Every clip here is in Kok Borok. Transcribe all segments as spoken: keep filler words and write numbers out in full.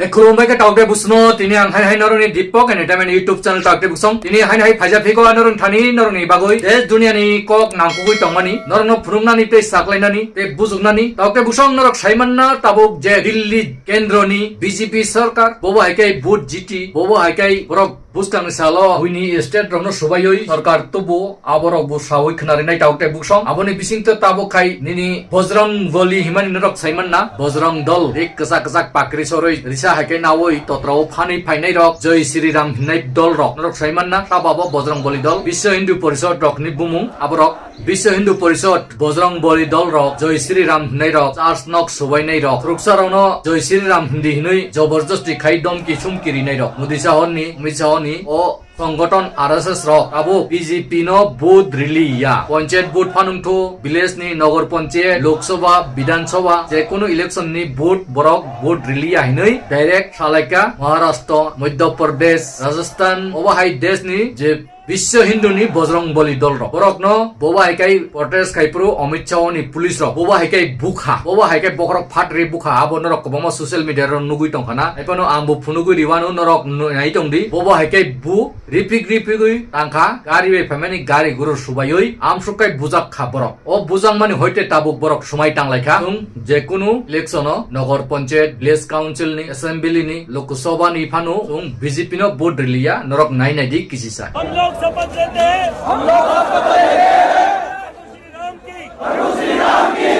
E, khulumbai khe taukte busno, tini ang hai hai norokni Deepak Entertainment YouTube channel taukte busong. Tini hai hai phaija phiko norokni thani norokni bagwi desh duniani kok nangkukwi tongmani, norokno phunuknani tei saklainani tei bujuknani. Taukte busong norok saimanna tabuk je Delhi kendroni B J P sarkar, bobo hai khe vote jiti, bobo hai khe borok buskangni salo buini state rokno subaiwi sarkar tubu. Aborok bo sawi khwnarinai taukte busong. Aboni bisingtwi tabuk khai nini Bojrang Bali himani norok saimanna. Bojrang Dol rik kwchak kwchak pakri sorwi risa hai khe nawi totrao phanwi phainai rok Jai Shri Ram hinnai dol rok norok saimanna. Tababo Bojrang Bali Dol, Biswa Hindu Porishad rokni bumung aborok. Biswa Hindu Porishad, Bojrang Bali dol rok, Jai Shri Ram hinnai rok, church nok subainai rok, khoroksa rokno Jai Shri Ram hindi hinwi joborjosti khai domki sumki rinai rok. Modi sahorni, Amit Sahorni o Songothon R S S rok abo B J P no vote rili ya. Panchayat vote phanungthu, village ni Nagar Panchayat, Lok Sabha, Bidhan Sabha, je kunu election ni vote borok vote rili ya hinwi direct salaika Maharashtra, Madhya Pradesh, Rajasthan, obo hai desh ni je Biswa Hindu ni Bojrang Bali dol rok. Borok no bobo hai kai protest khai phuru Amit Shah ni police rok. Bobo hai kai bukha. Bobo hai kai bokhorok phatri bukha. Abo norok kwbangma social media ro nugwi tongkhana. Ephano ang bo phunugwi riwano norok nu-, nai tongdi. Bobo hai kai bu Ripik ripigwi tangkha, gari bai phaimani gari guru subaiwi amsuk kai bujak kha borok. O bujakmani hoite tabuk borok sumai tanglaikha. Chwng je kunu election o Nagar Panchayat, Village Council ni, Assembly ni, Lok Sabha ni phano chwng B J P no vote riliya, norok nai nai di kisisa. हम लोग शपथ लेते हैं। हम लोग शपथ लेते हैं। प्रभु श्री राम की। प्रभु श्री राम की।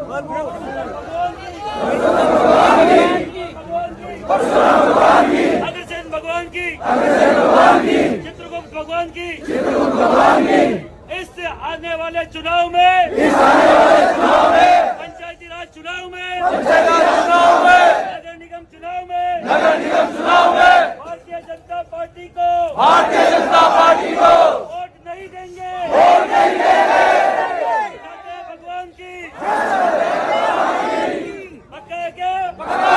प्रभु अग्रसेन भगवान की, चित्रगुप्त भगवान की, इससे आने वाले चुनाव में, पंचायती राज चुनाव में, नगर निगम चुनाव में, भारतीय जनता पार्टी को, भारतीय जनता पार्टी को वोट नहीं देंगे। वोट नहीं देंगे। भगवान की। पक्का है क्या? पक्का।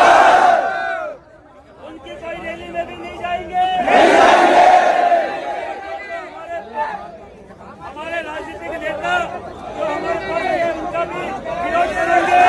उनकी कोई रैली में भी नहीं जाएंगे। नहीं जाएंगे। हमारे, हमारे राजनीतिक नेता जो हमारे पास है, उनका भी विरोध करेंगे।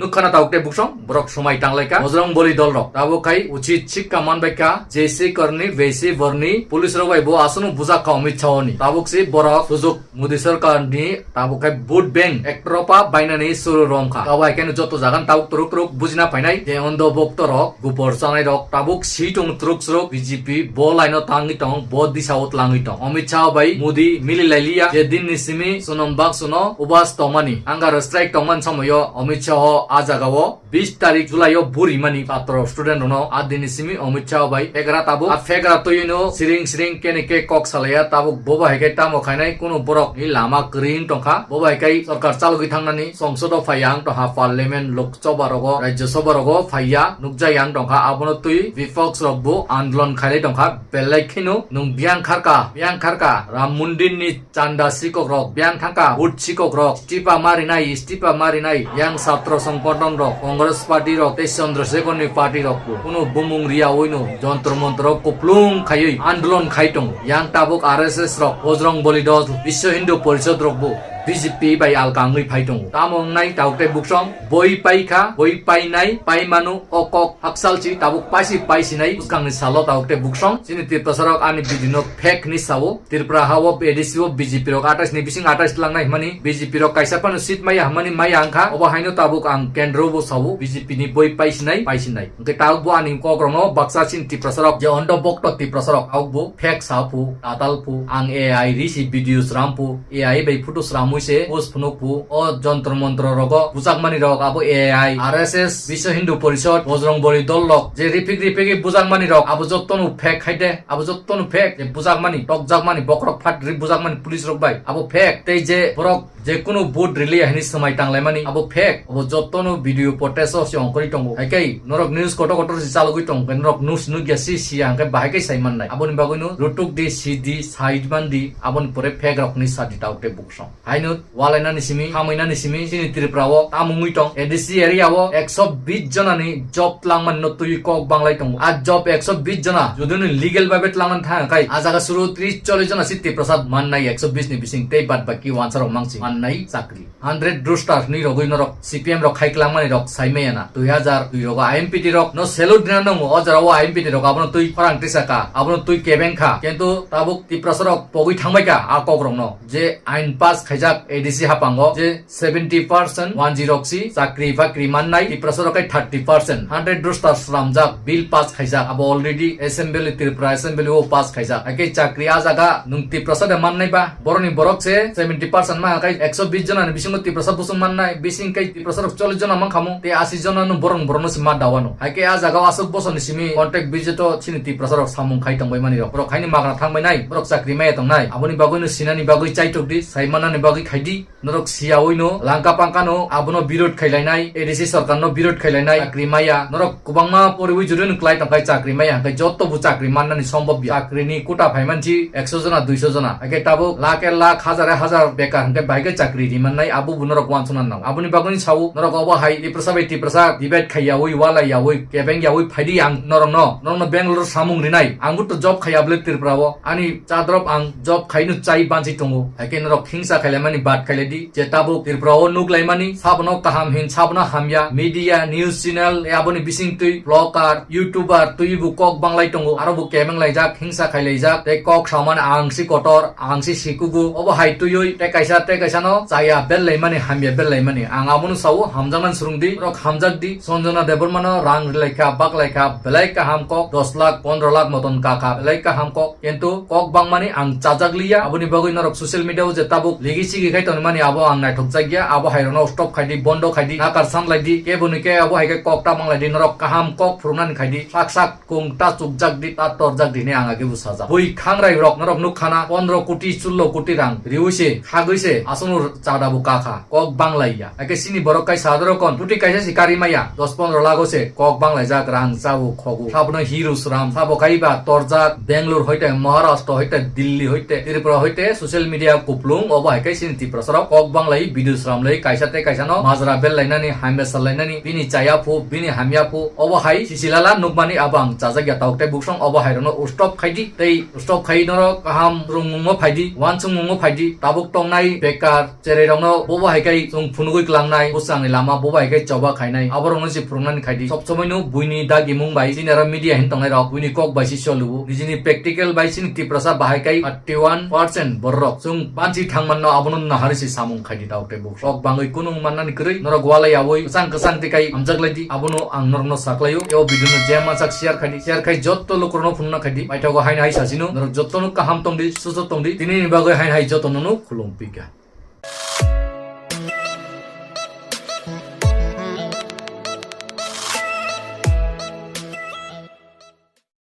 Nukha na tabuk tei buksong, borok somai tanglaikha. Bojrong boli dol rok tabuk khai uchit sikka manbaikha, jesi korni, besi borni, police rok bai bo aswkno bujak kha Amit Shah ni. Tabuk si borok sujuk Modi sarkar ni tabuk khai vote bank ektropa bainani suru romkha. Abo hai khe joto jaga ni tabuk turuk turuk bujina phainai je ondo bokto rok, gupor chanai rok tabuk si tong turuk suruk B J P bo line o tangwi tong, bo disa o tlangwi tong. Amit Shah bai Modi mili lailiya, je din ni simi Sonam Wangchuk no ubas tongmani, hunger strike tongmani somoyo Amit Shah o a jaga o bis tarik July o burimani chhatro student rokno a dini simi Amit Shah bai phegra tabuk. A phegra twiwi no siring siring kene khe kok salaiya tabuk. Bo bai khe tamo khainai kunu borok ni lama kwrwi wng tongkha. Bo bai khe sorkar chalogwi thangnani songsod o phaiya wng tongkha, parliament, Lok Sabha rogo, Rajya Sabha rogo phaiya nukjakya wng tongkha. Abono twi bipoks rok bo andolon khailai tongkha. Belai kheno nwng biyang kharka, biyang kharka Ram Mandir ni chanda sikok rok, biyang thangka vote sikok rok, istifa marinai, istifa marinai, yang chhatro songgothon rok, Congress party rok, tei Chandrasekhar ni party rok bo. Kuno bumung riya oino, jontro montro kuplung khaiwi andolon khai tongo. Yang tabuk R S S rok, Bojrong Boli Dol, Biswa Hindu Porishad rok bo B J P bai alka wngwi phai tongo. Tamo wngnai tabuk tei buksong, boi paikha, boi painai, paimano, o kok haksalchi tabuk paisi paisinai bwskangni salo tabuk tei buksong. Chini Tiprasa rok ani video no fake hinwi sao. Tripura ha o A D C o B J P rok atais ni bising atais langnai hwnmani, B J P rok kaisa phano seat maya hwnmani maya wngkha. Obo haino tabuk ang kendro bo sao, B J P ni boi paisinai, paisinai. Hwnkhe tabuk bo ani kok rokno baksa chini Tiprasa rok je ondo bokto Tiprasa rok tabuk bo fake sa phu, tatal phu, ang A I risi video sram phu, A I bai photo sramwi se post phunuk phu. O jontro montro rogo bujakmani rok abo A I, R S S, Biswa Hindu Porishad, Bojrong Boli dol rok je ripik ripik bujakmani rok abo jotono fake hai de. Abo jotono fake je bujakmani, tokjakmani, bokhorok phat ri bujakmani police rok bai, abo fake. Tei je borok je kunu vote riliya hinwi swmai tanglaimani, abo fake. Abo jotono video footage o se ongkhorwi tongo. Hai khe norok news kotor kotor se chalogwi tongo, norok news nukya si siya, hwnkhe bahai khe sai mannai. Aboni bagwino rutuk di, si di, side man di, aboni pore fake rok hinwi sa di tabuk tei buksong. Haino walainani simi, khamuinani simi, chini Tripura o tamo wngwi tong. A D C area o ekso bis jona ni job tlangmani no twi kok banglai tongo. A job ekso bis jona jodi no legal bhabe tlangmani thang khai, a jaga suru tris chollis jona si Tiprasa mannai ekso bis ni bising, tei bad baki wansa rok mangsi man nai chakri. Hundred roster ni rogwi norok C P M rok khai klangmani rok sai maya na. Dui hajar dui rogo I M P T rok no salute dina nango. O jora o I M P T rok abono twi khorang tisa ka, abono twi kebeng kha. Kintu tabuk Tiprasa rok pogwi thangbai ka a kok rok no. Je ain pass khaijak A D C hapango je seventy percent one zero si chakri bakri mannai, Tiprasa rok kai thirty percent. Hundred roster slamjak, bill pass khaijak, abo already assembly, Tripura assembly o pass khaijak. Haikhe chakri a jaga nwng Tiprasa de mannai ba, boroni borok se seventy percent ma kai ekso bis jona ni bisingo Tiprasa busung mannai, bising kai Tiprasa rok chollish jona mankhamu, te ashi jona no borok borok no se ma dawano. Haikhe a jaga o aswk bosor ni simi contact visit o chini Tiprasa rok samung khai tongbai mani rok, borok haini magna thangbai nai, borok chakri maya tongnai, aboni bagwi no sinani bagwi chaitok di, sai manani bagwi khai di. Norok siyaui no, langka pangka no, abono birod khailainai, A D C sorkar no birod khailainai, chakri maya. Norok kwbangma poriwi jodi no klai tongkhai chakri maya, hwnkhe joto bo chakri mannani sombhob ya. Chakri ni kota phaimansi ekso jona, duiso jona. Hwnkhe tabuk lakhe lakh, hazare hazar bekar hwnkhe bahai khe chakri rimannai, abo bo norok wansukna nango. Aboni bagwi sao norok obo hai Tiprasa bai Tiprasa debate khaiyaui, walaiyaui, kebengyaui phaidi ang norok no, norok no Bangalore samung rinai. Ang bo to job khaiya bwle Tripura o. Ani chadrop ang job khaino chai bansi tongo. Haikhe norok hingsa khailaimani bad khailai di. Je tabuk Tripura o nuk laimani, sabono kaham hin, sabono hamya, media, news channel, tei aboni bising twi vlogger, YouTuber, twi bo kok banglai tongo, aro bo kebeng laijak, hingsa khailaijak, tei kok samani ang si kotor, ang si sikugu, obo hai twiwi, tei kaisa, tei kaisa no chaya bel laimani, hamya bel laimani, ang abono sao, hamjaknani swrwng di, norok hamjak di, Sanjana Debbarma no rang rilaikha, baklaikha, belai kaham kok, dos lakh, pondro lakh moton kakha, belai kaham kok, Kintu kok bangmani ang chajak liya, aboni bagwi norok social media o je tabuk ligi sigi khai tongmani abo ang naithok jak ya, abo hai rokno stop khai di, bondo khai di, nakar san lai di, kebo ni khe abo hai khe kok ta mang lai di, norok kaham kok phurungnani khai di, sak sak kung ta chukjak di, ta torjak di hinwi ang age bo sajak. Bui khangrai rok norok nuk khana pondro koti, sullo koti rang riwi se, khagwi se, aswkno chada bo kakha, kok bang lai ya. Ake sini borok kaisa adoro kon, puti kaisa si kari maya, dos pondro lago se, kok bang lai jak, rang chao, khogo. Sabono hero sram, sabo kaiba torjak, Bangalore hoite, Maharashtra hoite, Delhi hoite, Tripura hoite, social media kuplung, obo hai kai sini Tiprasa rok kok bang lai, video sram lai, kaisa tei kaisa no majra bel lainani, hamya sal lainani, bini chaya phu, bini hamya phu, obo hai sisilala nukmani abo ang chajak ya tok tei buksong obo hai rokno stop khai di, tei stop khai norok kaham rungmungo phai di, wansukmungo phai di, tabuk tongnai bekar, Cherai rokno bobo hai kai chwng phunugwi klangnai, bwsangni lama bobo hai kai choba khainai, aborokno se phwrwngnani khai di. Sob somoino buini dagimung bai chini aro media hin tongnai rok buini kok bai se solu, nijini practical bai chini Tiprasa bahai kai thirty one percent borok chwng banchi thangmanno abono nahari se samung khai di. Daok tei bo kok bangwi kunu mannani kwrwi norok walai yaui kwchang kwchang tei kai hamjak lai di, abono ang norokno saklaio. Eo video no je machak share khai di, share khai jotto lukurokno phunukna khai di. Paithago haino hai sachino norok jottono kaham tong di, susto tong di, tinini bagwi haino hai jottono no khulum pika.